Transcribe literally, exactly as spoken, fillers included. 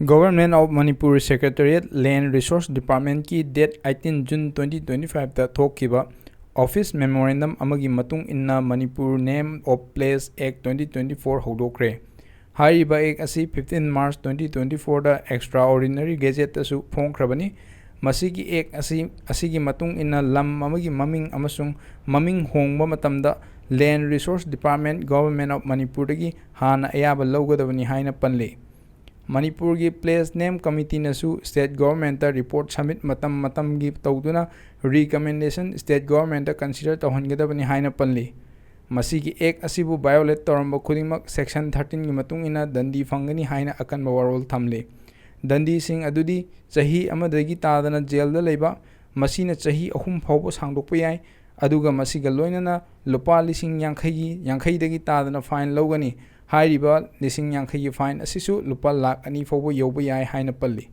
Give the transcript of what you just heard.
Government of Manipur Secretariat Land Resource Departmentꯀꯤ date eighteen June twenty twenty fiveꯇ ꯊꯣꯛꯈꯤꯕ office memorandum ꯑꯃꯒꯤ ꯃꯇꯨꯡ ꯏꯟꯅ Manipur Name of Place Act twenty twenty four ꯍꯧꯗꯣꯛꯈ꯭ꯔꯦ꯫ ꯍꯥꯏꯔꯤꯕ act ꯑꯁꯤ fifteen March twenty twenty fourꯗ Extraordinary Gazetteꯇꯁꯨ ꯐꯣꯡꯈ꯭ꯔꯕꯅꯤ꯫ ꯃꯁꯤꯒꯤ act ꯑꯁꯤ, ꯑꯁꯤꯒꯤ ꯃꯇꯨꯡ ꯏꯟꯅ ꯂꯝ ꯑꯃꯒꯤ ꯃꯃꯤꯡ ꯑꯃꯁꯨꯡ ꯃꯃꯤꯡ ꯍꯣꯡꯕ ꯃꯇꯝꯗ Land Resource Department, Government of Manipurꯗꯒꯤ ꯍꯥꯟꯅ ꯑꯌꯥꯕ ꯂꯧꯒꯗꯕꯅꯤ ꯍꯥꯏꯅ ꯄꯜꯂꯤ꯫ ꯃꯅꯤꯄꯨꯔꯒꯤ Place Name Committeeꯅꯁꯨ state governmentꯇ report submit ꯃꯇꯝ ꯃꯇꯝꯒꯤ ꯇꯧꯗꯨꯅ recommendation state governmentꯇ consider ꯇꯧꯍꯟꯒꯗꯕꯅꯤ ꯍꯥꯏꯅ ꯄꯜꯂꯤ꯫ ꯃꯁꯤꯒꯤ act ꯑꯁꯤꯕꯨ violate ꯇꯧꯔꯝꯕ ꯈꯨꯗꯤꯡꯃꯛ section thirteenꯒꯤ ꯃꯇꯨꯡ ꯏꯟꯅ ꯗꯟꯗꯤ ꯐꯪꯒꯅꯤ ꯍꯥꯏꯅ ꯑꯀꯟꯕ ꯋꯥꯔꯣꯜ ꯊꯝꯂꯤ꯫ ꯗꯟꯗꯤꯁꯤꯡ ꯑꯗꯨꯗꯤ ꯆꯍꯤ ꯑꯃꯗꯒꯤ ꯇꯥꯗꯅ jailꯗ ꯂꯩꯕ, ꯃꯁꯤꯅ ꯆꯍꯤ ꯑꯍꯨꯝ ꯐꯥꯎꯕ ꯁꯥꯡꯗꯣꯛꯄ ꯌꯥꯏ, ꯑꯗꯨꯒ ꯃꯁꯤꯒ ꯂꯣꯏꯅꯅ ꯂꯨꯄꯥ ꯂꯤꯁꯤꯡ ꯌꯥꯡꯈꯩꯒꯤ, ꯌꯥꯡꯈꯩꯗꯒꯤ ꯇꯥꯗꯅ fine ꯂꯧꯒꯅꯤ꯫ ꯍꯥꯏꯔꯤꯕ ꯂꯤꯁꯤꯡ ꯌꯥꯡꯈꯩꯒꯤ fine ꯑꯁꯤꯁꯨ ꯂꯨꯄꯥ ꯂꯥꯈ ꯑꯅꯤ ꯐꯥꯎꯕ ꯌꯧꯕ ꯌꯥꯏ ꯍꯥꯏꯅ ꯄꯜꯂꯤ꯫